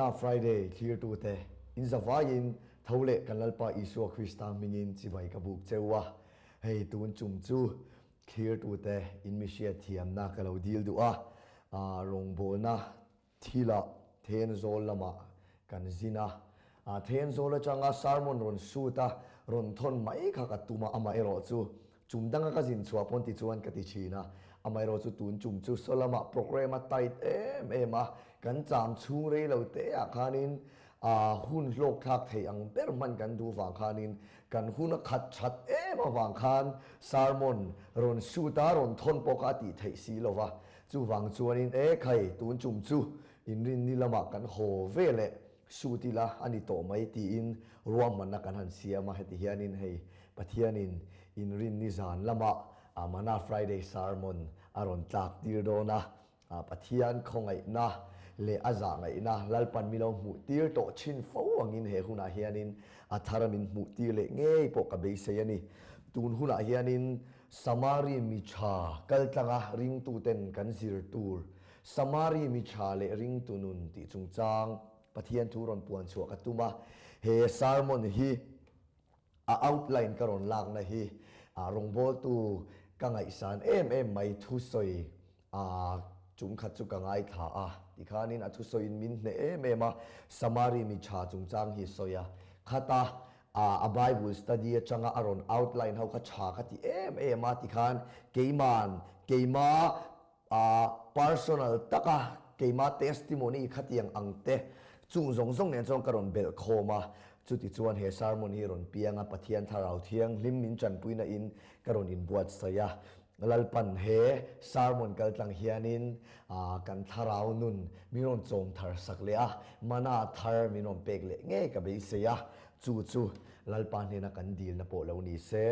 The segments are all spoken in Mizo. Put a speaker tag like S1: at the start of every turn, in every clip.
S1: Mana Friday thlirtute, in zavaiin tho leh kan Lalpa Isua Krista hmingin chibai ka buk cheu a. Hei tun chum chu thlirtute in mi hriatthiamna ka lo dil duh a, rawngbawlna Thilah Thenzawl lamah kan zin a, Thenzawl atanga sermon rawn shoot a, rawn thawn mai kha ka tum a, amaherawh chu chum danga ka zin chhuah pawn tichuan ka ti thin a, amaherawh chu tun chum chu saw lamah programme a tight em em a, kan cham chhung rei lo te ah khanin hun hlawk thlak thei ang ber hman kan duh vang khanin kan hun a khat that em avang khan sermon rawn shoot a, rawn thawn pawh kha a tih theih si lo va. Chuvang chuanin e khai, tun chum chu inrinni lamah kan haw ve leh shoot ila a ni tawh mai tiin ruahmanna kan han siam a, heti hianin hei Pathianin inrinni zan lamah Mana Friday sermon a rawn tlak tir dawn a, Pathian khawngaihna leh a zahngaihna Lalpan mi lo hmuh tir tawh thin fo angin he hunah hianin a thar a min hmuh tir leh ngei pawh ka beisei a ni. Tun hunah hianin Samari mi tha kaltlanga ringtuten kan zir tur, Samari mi tha leh ringtu nun tih chungchang Pathian thu rawn puan chhuah ka tum a. He sermon hi a outline ka rawn lakna hi rawngbawltu ka ngaihsan em em mai thusawi a chungkhat chu ka ngaithla a. Tikhanin a thusawiin min hneh em em a, Samari mi tha chungchang hi sawi a. Khata a Bible study atanga a rawn outline ho kha tha ka ti em em a tikhan keiman keima personal taka keima testimony khatiang ang te chung zawng zawng nen chuan ka rawn belh khawm a, chuti chuan he sermon hi rawn piang a, Pathian Thlarau Thianghlim min tanpuina in ka rawn inbuatsaih a. Lalpan he sermon kaltlang hianin kan thlarau nun min rawn chawm thar sak leh a, mana thar min rawn pek leh ngei ka beisei a, chu chu Lalpa hnena kan dilna pawh lo ni se.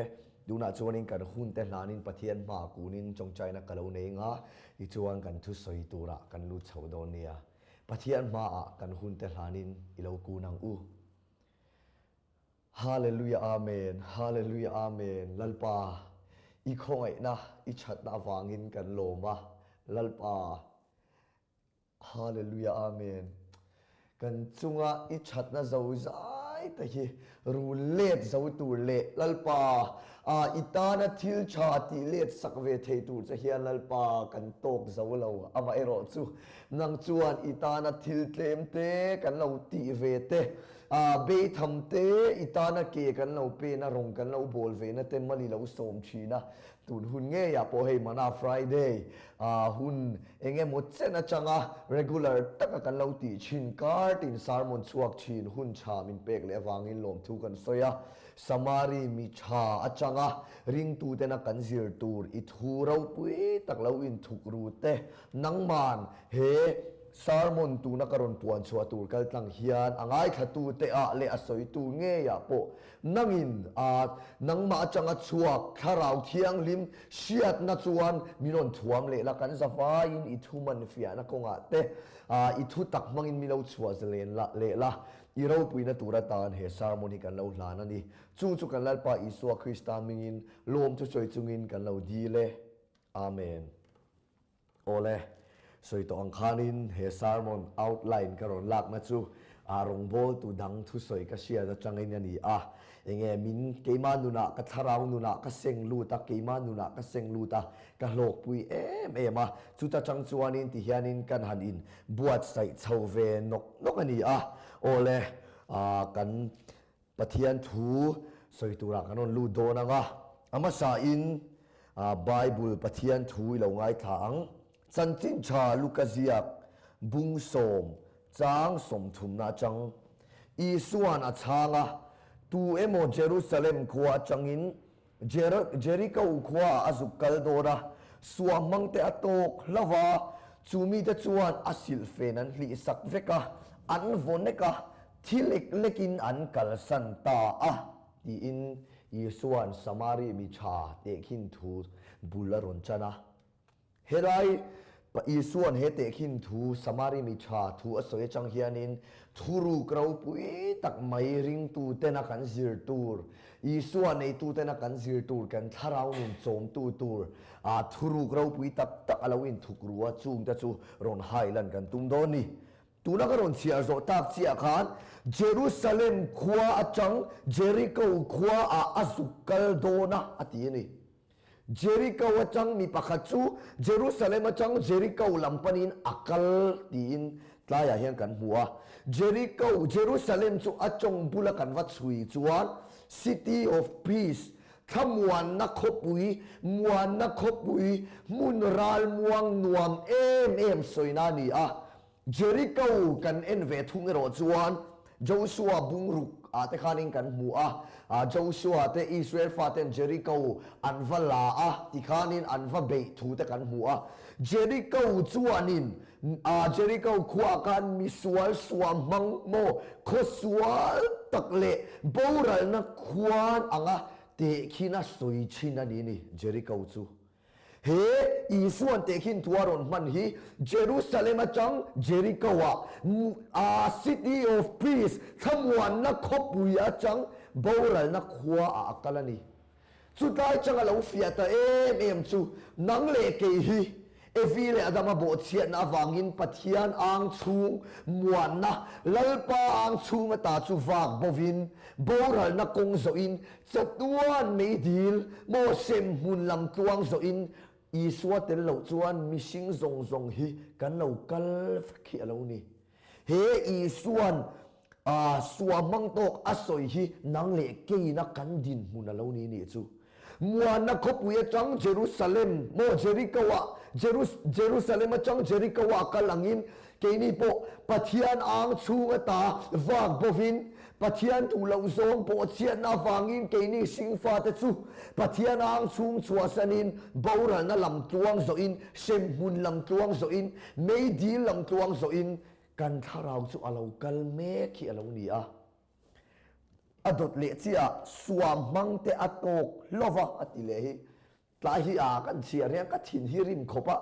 S1: Tunah chuanin kan hunte hlanin Pathian hmaah kunin tawngtaina ka lo nei nga, tichuan kan thusawi turah kan lut chho dawn nia. Pathian hmaah kan hunte hlanin i lo kun ang u. Hallelujah Amen Hallelujah Amen Lalpa i khawngaihna i thatna avangin kan lawm a Lalpa Hallelujah Amen kan chunga i thatna zo zai te hi rul let zo tur leh Lalpa a i tana thil tha tih let sak ve thei tur che hian Lalpa kan tawk zo lo amaherawh chu nang chuan i tana thil tlem te kan lo tih ve te A beitham te i tana ke kan lo pen a, rawng kan lo bawl ve na te mali lo sawm thin a. Tun hun ngeiah pawh hei Mana Friday a hun eng emaw chen atanga regular taka kan lo tih thin kar tin sermon chhuak thin hun tha min pek leh avangin lawmthu kan sawi a. Samari mi tha atanga ringtutena kan zir tur i thu ropui tak lo inthuk ru te nangman he Sermon tuna ka rawn puan chhuah tur kal tlang hian a ngaithlatute ah leh a sawitu ngeiah pawh nangin a nangmah atanga chhuak Thlarau Thianghlim hriatna chuan min rawn thuam leh la, kan zavaiin i thu man fiahna kawngah te i thu tak hmangin mi lo chhuah zalen la leh la, i ropuina tur atan he sermon hi kan lo hlan a ni. Chu chu kan Lalpa Isua Krista hmingin lawm chu sawi chungin kan lo dil e. Amen. Awle, sawi tawh ang khanin he sermon outline ka rawn lakna chu a rawngbawltu dang thusawi ka hriat atangin a ni a. Enge min keimah nunah ka thlarau nunah ka seng lut a, keimah nunah ka seng lut a, ka hlawkpui em em a. Chuta tang chuanin tihianin kan han in buatsaih chho ve nawk nawk a ni a. Awle, kan Pathian thu sawi turah kan rawn lut dawn ang a, a hmasain Bible Pathian thu i lo ngaithla ang. Chanchin tha Luka ziak bung sawm chang sawmthumna atang Isua'n a chhang a, Tu emaw Jerusalem khua atangin Jeriko khuaah a zuk kal dawn a, suah hmangte a tawk hlauh a, chu mite chuan a silhfen an hlih sak vek a, an vaw nek a, thi lek lekin an kalsan ta a, tiin Isua'n Samari mi tha tehkhin thu bul a rawn chan a. Helai Isua'n he tehkhin thu Samari mi tha thu a sawi atang hianin thuruk ropui tak mai ringtutena kan zir tur, Isua neitutena kan zir tur, kan thlarau nun chawmtu tur a thuruk ropui tak tak a lo inthuk ru a, chungte chu rawn hailan kan tum dawn ni. Tuna ka rawn chhiar zawh tak chiah khan Jerusalem khua atang Jeriko khua ah a zuk kal dawn a a ti a ni. Jeriko atang mi pakhat chu Jerusalem atang Jeriko lam panin a kal tiin tlaiah hian kan hmu a. Jeriko, Jerusalem chu a tawng bula kan va chhui chuan City of Peace, Thlamuanna khawpui, muanna khawpui, hmun ralmuang nuam em em sawina a ni a. Jericho kan en ve thung erawh chuan Joshua bungruk ah te khanin kan hmu a, Joshua te Israel faten Jericho an va la a tikhanin an va beih thu te kan hmu a. Jericho chuanin Jericho khuaah khan misual suam hmang maw khaw sual tak leh boralna khuan anga tehkhin a sawi thin a ni ni Jericho chu. He Isuan tehkhin thu a rawn hman hi Jerusalem atang Jericho-ah a City of Peace, thlamuanna khawpui atang boralna khuaah a kal a ni. Chutlai chang a lo fiah ta em em chu nang leh kei hi Evi leh Adama bawhchhiatna avangin Pathian ang chhung muanna, Lalpa ang chhung ata chu vak bovin, boralna kawng zawhin, chatuan meidil, maw sem hmun lam tluang zawhin Isua tel loh chuan mihring zawng zawng hi kan lo kal vek hi a lo ni. He Isuan sua hmang tawk a sawi hi nang leh keina kan dinhmun a lo ni nih chu. Muanna khawpui atang Jerusalem maw Jericho-ah Jerusalem atang Jericho-ah kal angin keini pawh Pathian ang chhung ata vak bovin Pathian duh loh zawng pawh chhiatna avangin keini hringfate chu Pathian ang chhung chhuahsanin boralna lam tluang zawhin hremhmun lam tluang zawhin meidil lam tluang zawhin kan thlarau chu a lo kal mek hi a lo ni a. A dawt leh chiah ah suam hmang te a tawk hlova a ti leh hi tlai hi a kan chhiar hian ka thin hi rim khawp a.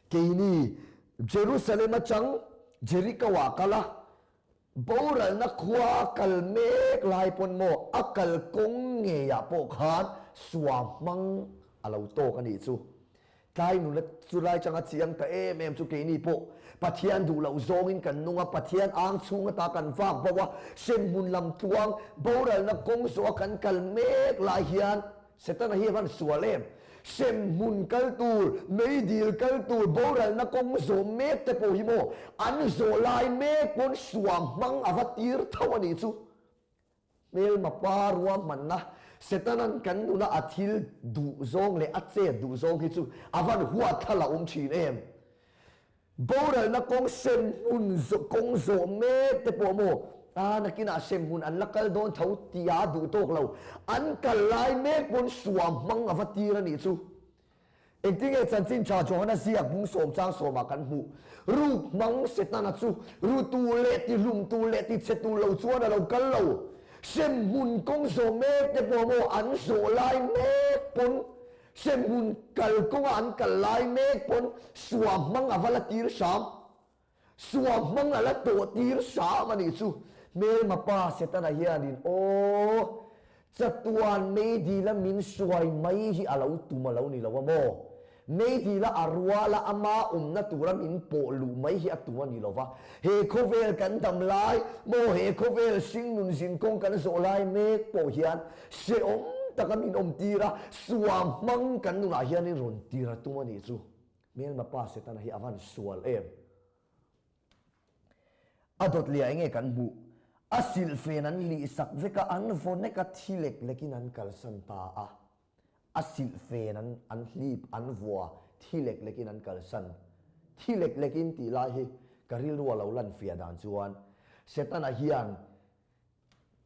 S1: Keini Jerusalem atang Jericho ah kal a, boralna khua a kal mek lai pawn maw a kal kawng ngei ah pawh khan suam hmang a lo tawk a nih chu. Tlai nula chu lai changa chiang ta em em chu keini pawh Pathian duh loh zawngin kan nung a, Pathian ang chhung ata kan vak bo a, hremhmun lam tluang boralna kawng zawh a kan kal mek lai hian Setana hi a van sual em? Hremhmun kal tur, meidil kal tur, boralna kawng zawh mek te pawh hi maw an zawh lai mek pawn suam hmang a va tir tho a nih chu. Hmelma pa ruahmanna, Setanan kan nuna a thil duh zawng leh a chet duh zawng hi chu a van huat thla la awm thin em? Boralna kawng hremhmun kawng zawh mek te pawh maw a nakinah hremhmun an la kal dawn tho tia duh tawk lo, an kal lai mek pawn suam hmang a va tir a nih chu. Engtinge chanchin tha Johana ziak bung sawm chang sawmah kan hmuh? Ruk hmang Setana chu rutu leh tihlumtu leh tichhetu lo chuan a lo kal lo. Hremhmun kawng zawh mek te pawh maw an zawh lai mek pawn, hremhmun kal kawnga an kal lai mek pawn sua hmang a va la tir hram. Sua hmang a la tawh tir hram a nih chu. Hmelma pa Setana hianin, Aw, chatuan meidila min hruai mai hi a lo tum a lo ni lo a maw? Meidila a ruala ama awmna tura min pawh luh mai hi a tum a ni lo va. He khawvel kan dam lai maw, he khawvel hringnun zinkawng kan zawh lai mek pawh hian hrehawm taka min awm tir a, sua hmang kan nunah hianin rawn tir a tum a nih chu. Hmelma pa Setana hi a van sual em? A dawt leh ah enge kan hmuh? A silhfen an lih sak vek a, an vaw nek a, thi lek lek in an kalsan ta a. A silhfen an an hlip, an vua, thi lek lek in an kalsan. Thi lek lek in tih lai hi ka rilru a lo lan fiah dan chuan Setana hian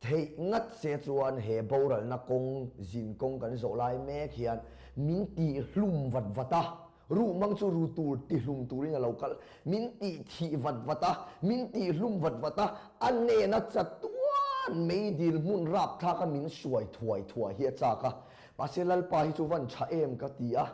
S1: Theih ngat se chuan he boralna kawng, zin kawng kan zawh lai mek hian min tihhlum vat vat a, ruhmang chu ru tur tihlum turin a lo kal, min tihthih vat vat a, min tihhlum vat vat a, a nena chatuan meidil hmun rapthlaka min hruai thuai thuai hi a chak a. Mahse Lalpa hi chu van tha em ka ti a.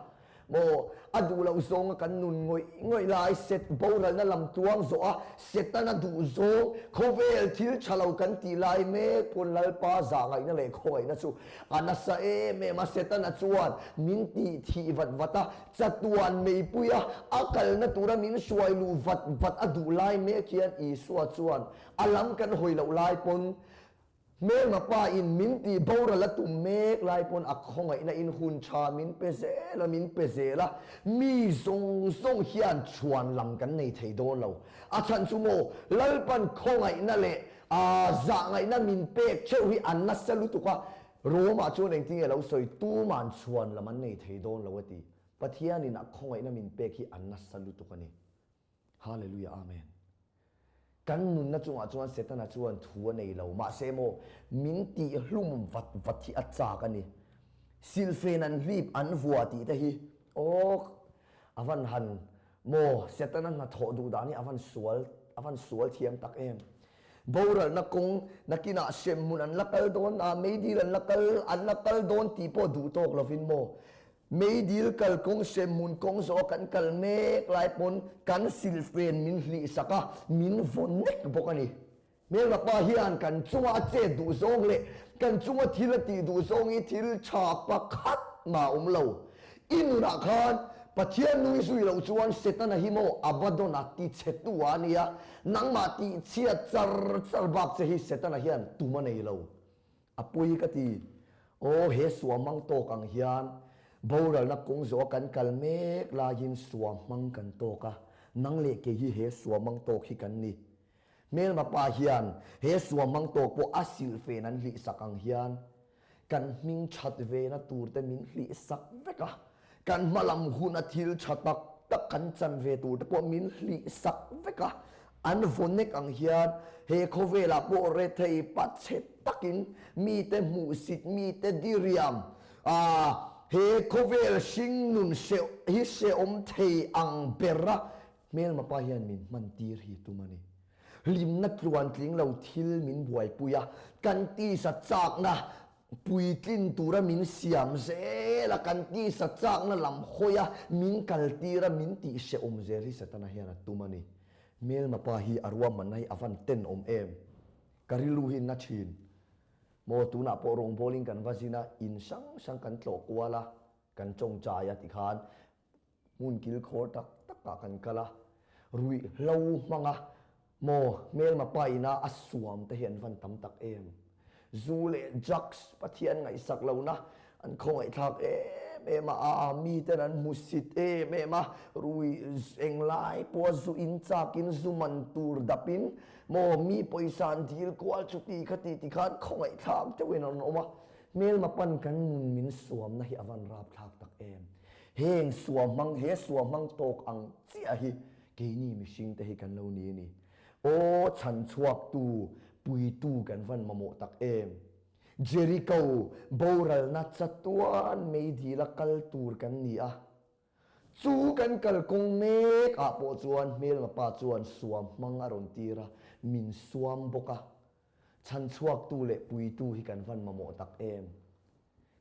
S1: Maw, a duh loh zawnga kan nun ngawih ngawih lai, set boralna lam tuang zawh a, Setana duh zawng, khawvel thil tha lo kan tih lai mek pawn Lalpa zahngaihna leh khawngaihna chu a nasa em em a, Setana chuan min tih thih vat vat a, chatuan meipui a, a kalna tura min hruai luh vat vat a duh lai mek hian Isua chuan a lam kan hawi loh lai pawn Hmelma pa in min tih boral a tum mek lai pawn a khawngaihna in hun tha min pe zel a, min pe zel a, mi zawng zawng hian chhuan lam kan nei thei dawn lo. A chhan chu maw Lalpan khawngaihna leh zahngaihna min pek theuh hi a nasa lutuk a, Rome-ah chuan engtinge lo sawi tuman chhuan lam an nei thei dawn lo a ti. Pathianin a khawngaihna min pek hi a nasa lutuk a ni. Hallelujah Amen. Kan nunna chungah chuan Setana chuan thu a nei lo, mahse maw min tih hlum vat vat hi a chak a ni. Silfen an hlip an vua tih te hi awk a van han maw Setana hnathawh duh dan hi a van sual a van sual thiam tak em. Boralna kawng nakinah hremhmun an la kal dawn a, meidil an la kal an la kal dawn tih pawh duh tawk lovin maw Meidil kalkawng hremhmun kawng zawh a kan kal mek lai pawn kan silfen min hlih sak a, min vaw nek bawk a ni. Hmelma pa hian kan chunga a chet duh zawng leh kan chunga thil a tih duh zawng hi thil tha pakhat mah a awm lo. I nunah khan Pathian nui zui loh chuan Setana hi maw Abaddon-a tichhetu a nia, nangmah tihchhiat char char bak che hi Setana hian tum a nei lo. A pui ka ti. Aw, he suamang tawk ang hian boralna kawng zawh a kan kal mek laiin suamhmang kan tawk a, nang leh kei hi he suamang tawk hi kan ni. Hmelma pa hian he suamhmang tawk pawh a silhfen an hlih sak ang hian kan hming that vena tur te min hlih sak vek a, kan hmalam hun a thil tha tak tak kan chan ve tur te pawh min hlih sak vek a, an vawnek ang hian he khawvelah pawh rethei pachhe takin mite hmuhsit mite diriam a he khawvel hringnun hreh hi hrehawm thei ang bera hmelma pa hian min hman tir hi tum a ni. Hlimna tluantling lo thil min buaipui a, kan tisa chakna Puitlin tura min siam zel a, kan tisa chakna lam hawi a, min kaltir a, min tih hrehawm zel hi Setana hian a tum a ni. Hmelma pa hi a ruahmanna hi a van tenawm em? Ka rilru hi na thin. Maw tunah pawh rawngbawlin kan va zin a, in hrang hrang kan tlawh kual a, kan tawngtai a tikhan hmun kilkhawr tak takah kan kal a, ruihhlo hmanga maw hmelma pa ina a suam te hi an van tam tak em. Zu leh drugs Pathian ngaihsak lohna an khawngaihthlak em em a, a miten an hmusit em em a, rui englai pawha zu in chakin zu man tur dapin maw mi pawisa an dil kual chuti khati tikhan khawngaihthlak deuhin an awm a, hmelma pan kan nun min suamna hi a van rapthlak tak em. Heng suamhmang, he suamhmang tawk ang chiah hi keini mihring te hi kan lo ni a ni. Aw chhanchhuaktu, puitu kan van mamawh tak em? Jericho boralna chatuan meidila kal tur kan ni a. Chu kan kalkawng mek ah pawh chuan hmelma pa chuan suamhmang a rawn tir a, min suam bawk a. Chhanchhuaktu leh puitu hi kan van mamawh tak em?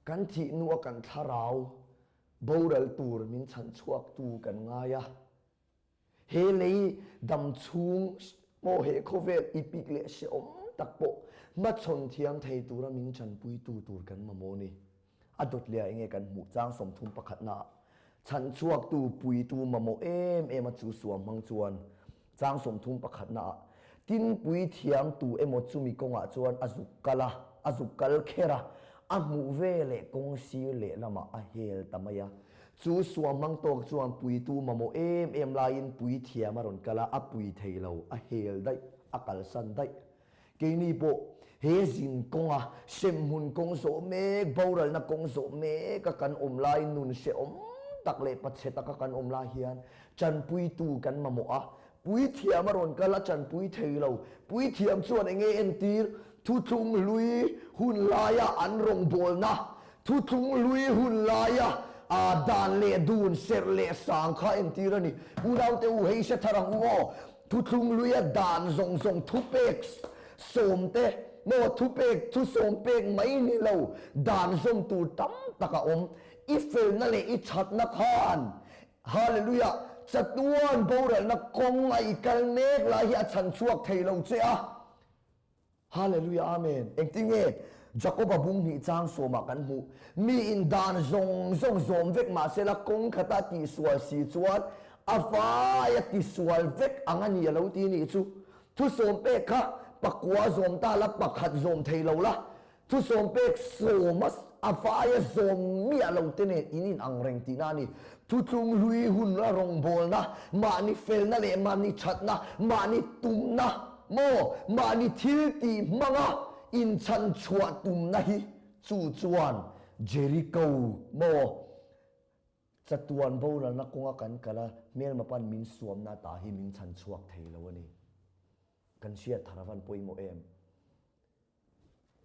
S1: Kan thih hnua kan thlarau boral tur min chhanchhuaktu kan ngai a. He lei dam chhung pawh he khawvel ipik leh hrehawm tak pawh hmachhawn thiam thei tura min chanpuitu tur kan mamawh a ni. A dawt leh ah enge kan hmuh chang 30 pakhatna ah chhanchhuaktu puitu mamawh em em a chu suam hmang chuan chang 30 pakhatna ah tinpui thiam tu emaw chumi kawngah chuan a zuk kal a, a zuk kal kher a, a hmuh ve leh kawng sir leh lamah a hel ta mai a. Chu suam hmang tawk chuan puitu mamawh em em laiin puithiam a rawn kal a, a pui thei lo, a hel daih, a kalsan daih. Keini pawh he zin kawnga hremhmun kawng zawh mek, boralna kawng zawh meka kan awm lai, nun hrehawm tak leh pachhe taka kan awm lai hian chanpuitu kan mamawh a. Puithiam a rawn kal a, chanpui thei lo. Puithiam chuan eng nge entir? Thuthlung hlui hun laia an rawngbawlna, thuthlung hlui hun laia dan leh dun, serh leh sang kha entir a ni. Unaute u, hei hre thar ang u aw. Thuthlung luia dan zawng zawng thupek sawmte maw thupek thu sawm pek mai ni lo dan zawm tur tam tak a awm. I felna leh i thatna khan, Hallelujah, chatuan boralna kawng a i kal mek lai hi a chhan chhuak thei lo che a. Hallelujah Amen. Engtin nge Jakoba bung hnih chang sawmah kan hmuh? Mi in dan zawng zawng zawm vek mahsela kawng khata tihsual si chuan a vaia tisual vek ang a ni a lo ti nih chu. Thusawm pek kha pakua zawm ta la pakhat zawm thei lo la, Thusawm pek sawma a vaia zawm miah lo te nen in in ang reng tihna a ni. Thuthlung hlui hun a rawngbawlna, mahni felna leh mahni thatna, mahni tumna maw, mahni thil tih hmanga inchhan chhuah tumna hi chu chuan Jericho maw chatuan boralna kawnga kan kal a hmelma pan min suamna ta hi min chhan chhuak thei lo a ni. Kan hriat thar avan pawimawh em?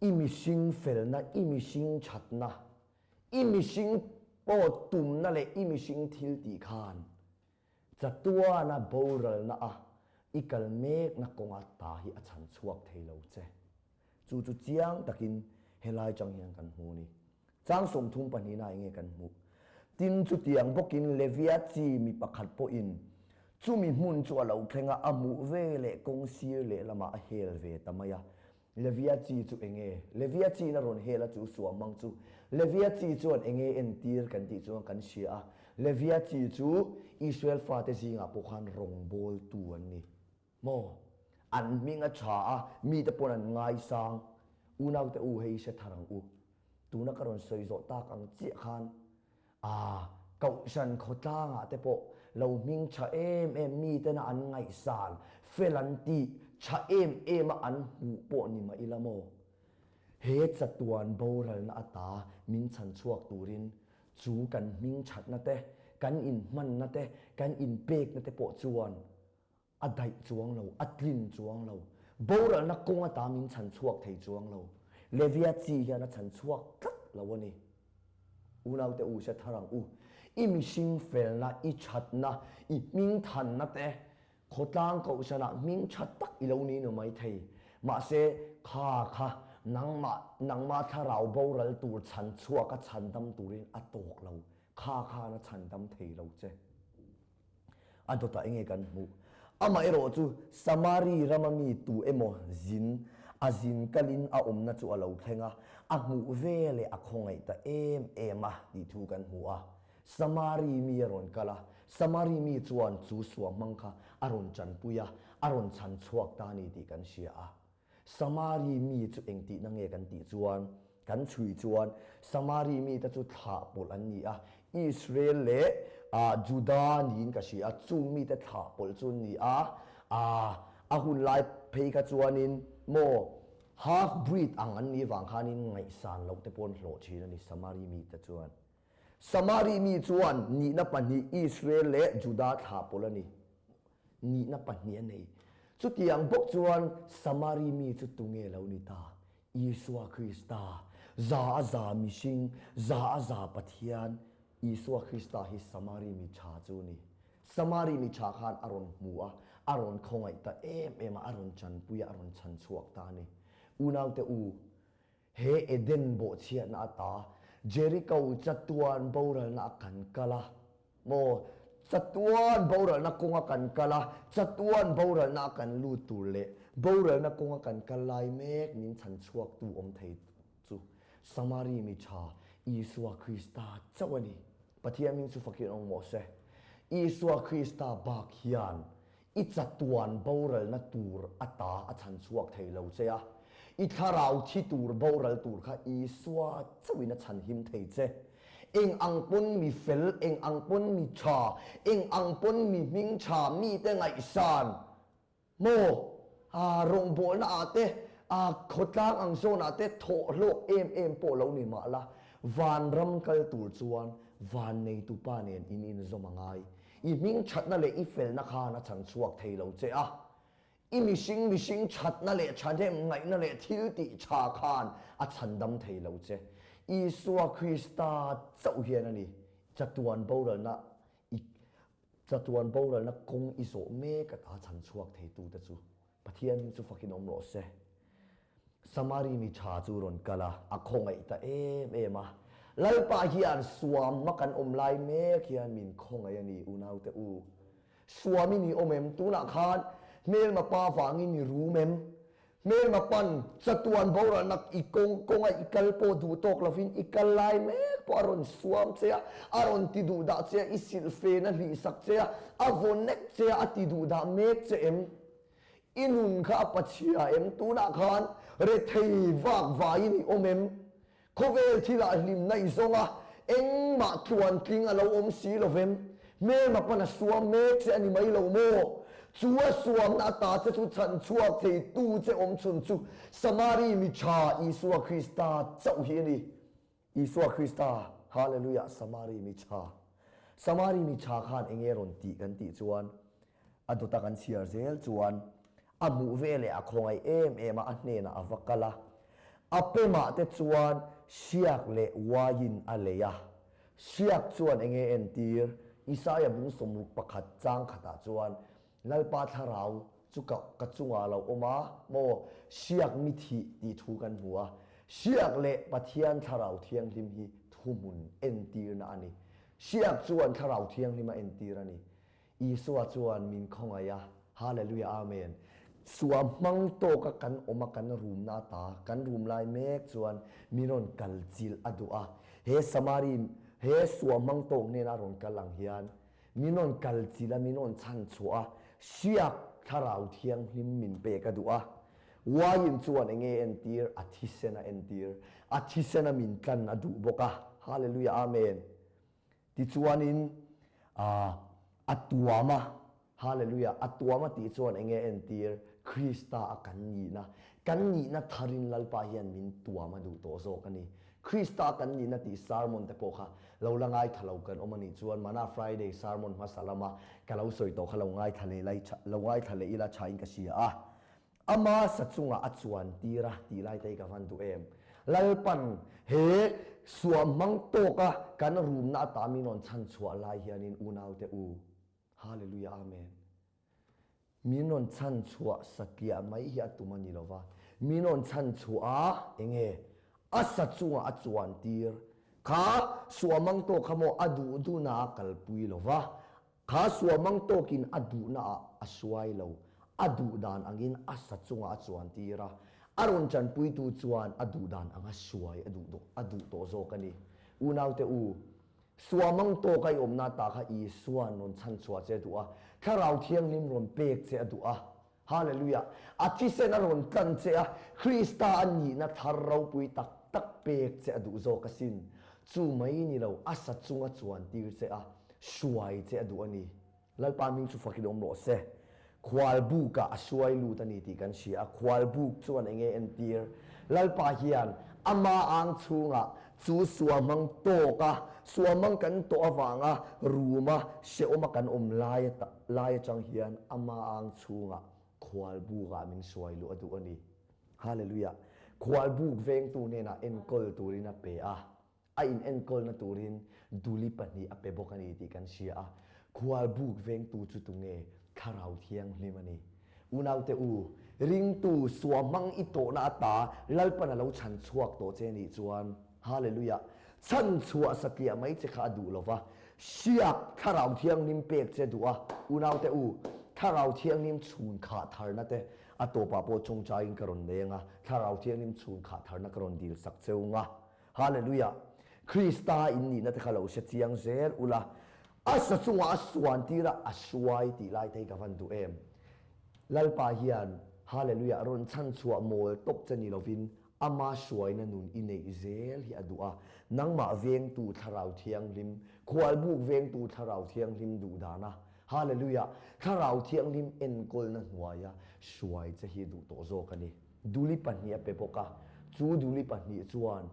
S1: I mihring felna, i mihring thatna, i mihring pawh tumna leh i mihring thil tih khan chatuana boralna a i kal mekna kawnga ta hi a chhan chhuak thei lo che. Chu chu chiang takin helai chang hian kan hmu a ni. Chang 30 pahnihna enge kan hmuh? Tin, chutiang bawkin Levia chi mi pakhat pawhin chumi hmun chu a lo thleng a, a hmuh ve leh kawng sir lehlamah a hel ve ta mai a. Levia chi chu enge? Levia chiin a rawn hel a chu suah hmang chu. Levia chi chuan enge entir kan tih chuan kan hria a. Levia chi chu Israel fate zingah pawh khan rawngbawltu an ni. Maw? An hming a tha a, mite pawn an ngaisang. Unaute u hei hre thar ang u. Tuna ka rawn sawi zawh tak ang chiah khan a Kohhran khawtlangah te pawh lo hming tha em em mitena an ngaihsan, fel an tih, tha em em a an hmuh pawh ni mah ila maw? He chatuan boralna ata min chhan chhuak turin chu kan hming thatna te, kan inhmanna te, kan inpekna te pawh chuan A daih chuang lo, a tlin chuang lo. Boralna kawng ata min chhan chhuak thei chuang lo. Levia chi hian a chhan chhuak tlat lo a ni. Unaute u hre thar ang u. I mihring felna, i thatna, i hming thanna te, khawtlang kohhranah hming tha tak i lo ni nu mai thei. Mahse, kha kha nangmah, nangmah thlarau boral tur chhan chhuak a chhan dam turin a tawk lo. Kha khan a chhan dam thei lo che. A dawtah enge kan hmuh? Amaherawh chu Samari rama mi tu emaw zin a zin kalin a awmna chu a lo thleng a, a hmuh ve leh a khawngaih ta em em a tih thu kan hmu a. Samari mi a rawn kal a, Samari mi chuan chu suah hmang kha a rawn chanpui a, a rawn chhan chhuak ta a ni tih kan hria a. Samari mi chu engtihna nge kan tih chuan, kan chhui chuan Samari mite chu thlah pawlh an ni a, Israel leh Juda niin ka hria a, chung mite thlah pawlh chu an ni a, a hun lai phei kha chuanin maw half breed ang an nih vang khanin ngaihsan loh te pawh an hlawh thin a ni Samari mite chuan. Samari mi chuan nihna pahnih Israel leh Juda thlah pawlh a ni. Nihna pahnih a nei. Chutiang bawk chuan Samari mi chu tunge lo ni ta? Isua Krista, za a za mihring, za a za Pathian, Isua Krista hi Samari mi tha chu a ni. Samari mi tha khan a rawn hmu a, a rawn khawngaih ta em em a, a rawn chanpui a, a rawn chhan chhuak ta a ni. Unaute u, he Eden bawhchhiatna ata Jericho chatuan boralna a kan kal a, Maw, chatuan boralna kawnga kan kal a, chatuan boralna a kan lut tur leh boralna kawnga kan kal lai mek min chhan chhuaktu awm thei chu Samari mi tha Isua Krista chauh a ni. Pathian min chu fakin awm mawh se. Isua Krista bak hian I chatuan boralna tur ata a chhan chhuak thei lo che a, i thlarau thi tur boral tur kha Isua chauhin a chhan him thei che. Eng ang pawn mi fel, eng ang pawn mi tha, eng ang pawn mi hming tha mite ngaihsan maw? A rawngbawlna ah te, a khawtlang ang zawn ah te thawh hlawk em em pawh lo ni mah la, vanram kal tur chuan van neitupa nen in inzawm a ngai. I hming thatna leh i felna khan a chhan chhuak thei lo che a. I mihring mihring thatna leh thahnem ngaihna leh thil tih tha khan a chhan dam thei lo che. Isua Krista chauh hian a ni chatuan boralna i chatuan boralna kawng i zawh mek ata chhan chhuak thei tute chu Pathian hming chu fakin awm rawh se. Samari mi tha chu rawn kal a, a khawngaih ta em em a. Lalpa hian suamma kan awm lai mek hian min khawngaih a ni unaute u. Suam i ni awm em? Tunah khan hmelma pa vangin i rum em? Hmelma pan chatuan boralnak i kawng kawnga i kal pawh duh tawk lovin i kal lai mek pawh a rawn suam che a, a rawn ti duh dah che a, i silhfen a hlihsak che a, a vaw nek che a, a ti duh dah mek che em? I nun kha a pachhia em? Tunah khan rethei vak vaiin i awm em? Khawvel thilah hlimna i zawng a, engmah tluantling a lo awm si lo vem. Hmelma pan a suam mek che a ni mai lo maw? Chu a suamna ata che chu chhan chhuak thei tu che awm chhun chu Samari mi tha Isua Krista chauh hi a ni. Isua Krista, Hallelujah, Samari mi tha. Samari mi tha khan enge rawn tih kan tih chuan a dawta kan chhiar zel chuan a hmuh veleh a khawngaih em em a, a hnenah a va kal a. A pemah te chuan hriak leh uaiin a lei a. Hriak chuan enge entir? Isaia bung 61 chang khatah chuan, Lalpa thlarau chu ka ka chungah a lo awm a, maw hriak mi thih tih thu kan hmu a. Hriak leh Pathian thlarau thianghlim hi thuhmun entirna a ni. Hriak chuan thlarau thianghlim a entir a ni. Isua chuan min khawngaih a, Hallelujah Amen. Sua hmang tawka kan awm a kan rumna ata kan rum lai mek chuan min rawn kal chilh a duh a. He Samari he sua hmang tawk hnena a rawn kal ang hian min rawn kal chilh a min rawn chhan chhuah a hriak thlarau thianghlim min pek a duh a. Uaiin chuan enge entir? A thisen a entir. A thisen a min tlan a duh bawk a. Hallelujah Amen. Tichuanin a a tuam a, Hallelujah, a tuam a tih chuan enge entir? Krista a kan nihna, kan nihna tharin Lalpa hian min tuam a duh tawh zawk a ni. Krista a kan nihna tih sermon te pawh kha lo la ngaithla lo kan awm a nih chuan Mana Friday sermon hmasa lama ka lo sawi tawh kha lo ngaithla leh lai lo ngaithla leh ila thain ka hria a. Ama sa chungah a chuan tir a tih lai te hi ka van duh em. Lalpan he suam hmang tawka kan rumna ata min rawn chhan chhuah lai hianin unaute u, Hallelujah Amen. Min rawn chhan chhuah satliah mai hi a tum a ni lova, min rawn chhan chhuah a enge a sa chungah a chuan tir kha suam hmang tawk kha maw a duh duhna a kalpui lova, Kha suamang tawkin a duhna ah a suai lo, a duh dan angin a sa chungah a chuan tir a, a rawn tanpuitu chuan a duh dan anga suai a duh a duh tawh zawk a ni. Unaute u, suamang tawka i awmna ta kha Isua'n rawn chhanchhuah che a duh a, Thlarau Thianghlim rawn pek che a duh a. Hallelujah! A thisen a rawn tlan che a, Krista a nihna thar ropui tak tak pek che a duh zawk asin. Chu mai ni lo, a sa chunga chuan tir che a, hruai che a duh a ni. Lalpa hming chu fakin awm rawh se. Khual bukah a hruai lut a ni tih kan hria a, khual buk chuan eng nge entir? Lalpa hian ama ang chhungah chu suamang tawk a, suamang kan tawh avanga ruma hrehawma kan awm lai lai atang hian ama ang chhungah khual bukah min hruai luh a duh a ni. Hallelujah! Khual buk vengtu hnenah enkawl turin a pe a, a in enkawlna turin duli pahnih a pe bawk a ni tih kan hria a. Khual buk vengtu chu tunge? Thlarau Thianghlim a ni. Unaute u, ringtu suahmang i tawhna ata Lalpan a lo chhan chhuak tawh che nih chuan, Hallelujah, chhan chhuah satliah mai che kha a duh lo va, hriak Thlarau Thianghlim pek che duh a. Unaute u, Thlarau Thianghlim chhun khah tharna te a tawpah pawh chawngchaiin ka rawn leng a, Thlarau Thianghlim chhun khah tharna ka rawn dil sak cheu nga. Hallelujah! Krista in nihna te kha lo hre chiang zel ula, a sa chungah a suan tir a, a hruai tih lai te hi ka van duh em. Lalpa hian Hallelujah rawn chhan chhuah mawl tawp che ni lovin ama hruaina nun i neih zel hi a duh a, nangmah vengtu Thlarau Thianghlim, khualbuk vengtu Thlarau Thianghlim duh dana Hallelujah Thlarau Thianghlim enkawlna hnuaia hruai che hi duh tawh zawk a ni. Duli pahnih a pe bawk a, chu duli pahnih chuan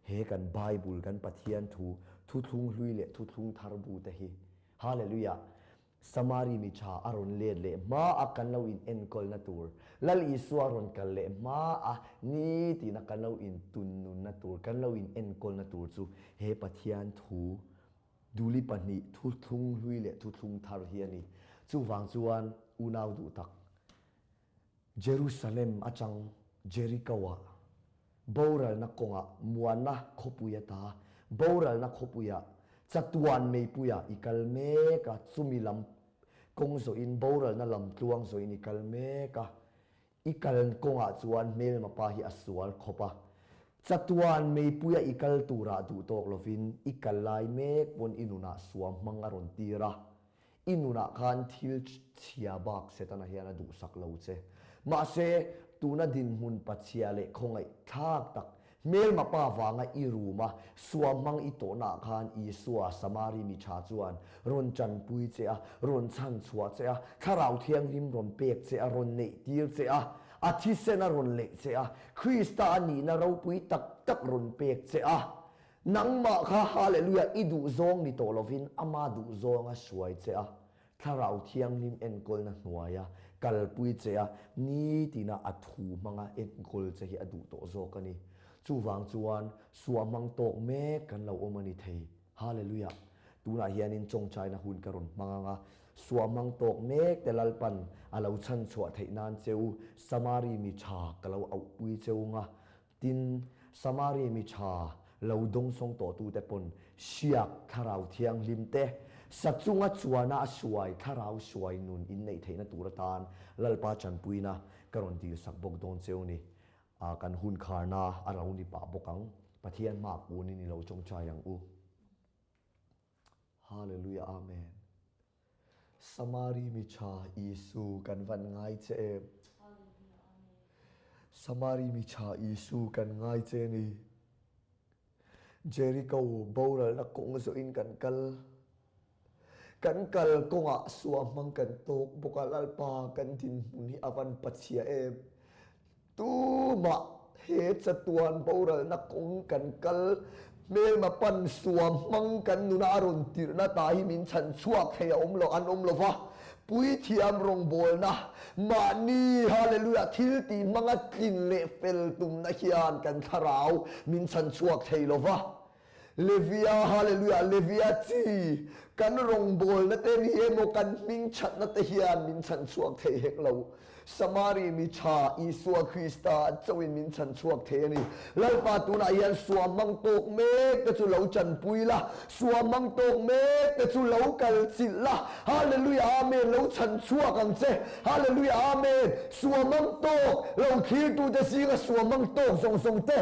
S1: he kan Bible, kan Pathian thu, thuthlung hlui leh thuthlung thar bu te hi, Hallelujah, Samari mi tha a rawn let leh hma a kan lo in enkawlna tur, Lal Isua rawn kal leh hma a nitina kan lo in tunnunna tur, kan lo in enkawlna tur chu he Pathian thu, duli pahnih, thuthlung hlui leh thuthlung thar hi a ni. Chuvang chuan unau duh tak, Jerusalem atang Jericho-ah boralna kawngah muanna khawpui ata Boralna khawpuiah, chatuan meipuiah i kal mek a, chumi lam kawng zawhin boralna lam tluang zawhin i kal mek a. I kal kawngah chuan hmelma pa hi a sual khawp a, chatuan meipuia i kal turah duh tawk lovin i kal lai mek pawn i nunah suam hmang a rawn tir a, i nunah khan thil chhia bak Setana hian a duhsak lo che. Mahse, tuna dinhmun pachhia leh khawngaih thlak tak Hmelma pa vanga i rum a, suam hmang i tawhnaah khan Isua, Samari mi tha chuan rawn tanpui che a, rawn chhan chhuah che a, Thlarau Thianghlim rawn pek che a, rawn neih tir che a, a thisen a rawn leih che a, Krista a nihna ropui tak tak rawn pek che a, nangmah kha Hallelujah i duhzawng ni tawh lovin ama duhzawng a hruai che a. Thlarau Thianghlim enkawlna hnuaia kalpui che a, nitina a thu hmanga enkawl che hi a duh tawh zawk a ni. Chuvang chuan suah hmang tawk mek kan lo awm a ni thei. Hallelujah! Tunah hianin tawngtaina hun ka rawn hmang ang a, suah hmang tawk mek te Lalpan a lo chhanchhuah theih nan che u, Samari mi tha ka lo auhpui che u nga, Tin, Samari mi tha lo dawngsawng tawhtute pawn hriak Thlarau Thianghlim te sa chunga chuana a hruai Thlarau hruai nun in neih theihna tur atan Lalpa tanpuina ka rawn dilsak bawk dawn cheu ni. A kan hun kharna a lo ni pah bawk ang. Pathian hma kunin i lo tawngtai ang u. Hallelujah Amen. Samari mi tha Isu kan van ngai che em. Samari mi tha Isu kan ngai che ni. Jericho boralna kawng zawhin kan kal. Kan kal kawngah suah hmang kan tawk bawk a Lalpa kan dinhmun hi a van pachhia em. Tumah he chatuan boralna kawng kan kal hmelma pan suam hmang kan nuna a rawn tirhna ta hi min chhan chhuak thei a awm lo an awm lo va, puithiam rawngbawlna mahni Hallelujah thil tih hmanga tlin leh fel tumna hian kan thlarau min chhan chhuak thei lo va. Levia, Hallelujah, Levia chi, kan rawngbawlna te ni emaw kan hming thatna te hian min chhan chhuak thei hek lo. Samari mi tha Isua Krista chauhin min chhan chhuak thei a ni. Lalpa tunah hian suam hmang tawk mek te chu lo chanpui la, suam hmang tawk mek te chu lo kal chilh la. Hallelujah, Amen, lo chhan chhuak ang che. Hallelujah, Amen, suam hmang tawk lo thlirtute zinga suam hmang tawk zawng zawng te,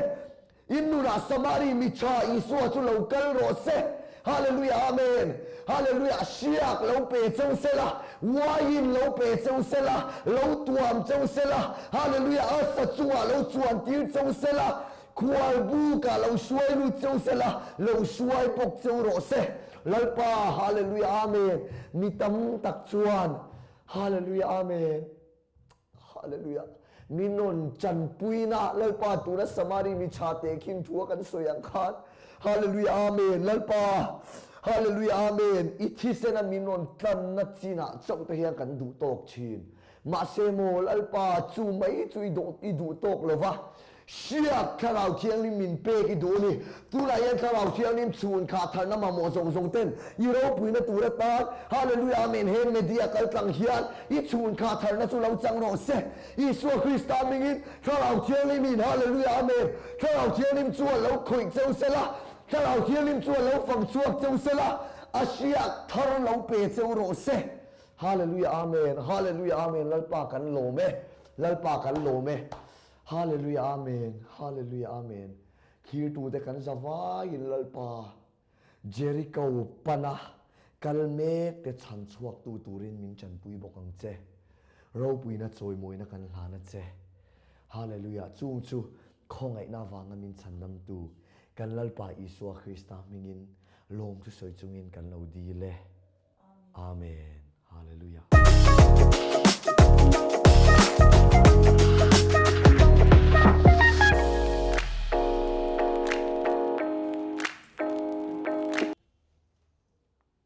S1: In nunah Samari mi tha Isua chu lo kal rawh se. Hallelujah Amen. Hallelujah Hriak lo pe cheu sela, wine lo pe cheu sela, lo tuam cheu sela, Hallelujah a sa chungah lo chuan tir cheu sela, khual bukah lo hruai lut cheu sela, lo hruai bawk cheu rawh se. Lalpa Hallelujah Amen. Mi tam tak chuan Hallelujah Amen. Hallelujah. Mi nun chanpuina Lalpa tuna Samari mi tha te khin thu a kan sawi ang khan Hallelujah Amen Lalpa Hallelujah Amen i thisena mi nun tlanna chinah chauh te hian kan duh tawk thin mahse maw Lalpa chu mai chu i duh i duh tawk lova Hriat Thlarau Thianghlim min pek i duh a ni. Tunah hian Thlarau Thianghlim chhun khah tharna mamawh zawng zawng ten i ropuina tur atan Hallelujah Amen he media kal tlang hian i chhun khah tharna chu lo chang rawh se. Isua Krista mingin Thlarau Thianghlim in Hallelujah Amen Thlarau Thianghlim chu a lo khawih cheu sela, Thlarau Thianghlim chu a lo fang chhuak cheu sela, a hriat thar lo pe cheu rawh se. Hallelujah Amen Hallelujah Amen Lalpa kan lawm e Lalpa kan lawm e. Hallelujah Amen Hallelujah Amen Thlirtute kan za vaiin Lalpa Jericho pana kal mek te chhan chhuaktu turin min tanpui bawk ang che. Ropuina chawimawina kan hlan a che. Hallelujah Chung chu khawngaihna avanga min chhandamtu kan Lalpa Isua Krista hmingin lawm chu sawi chungin kan lo dil e. Amen. Hallelujah.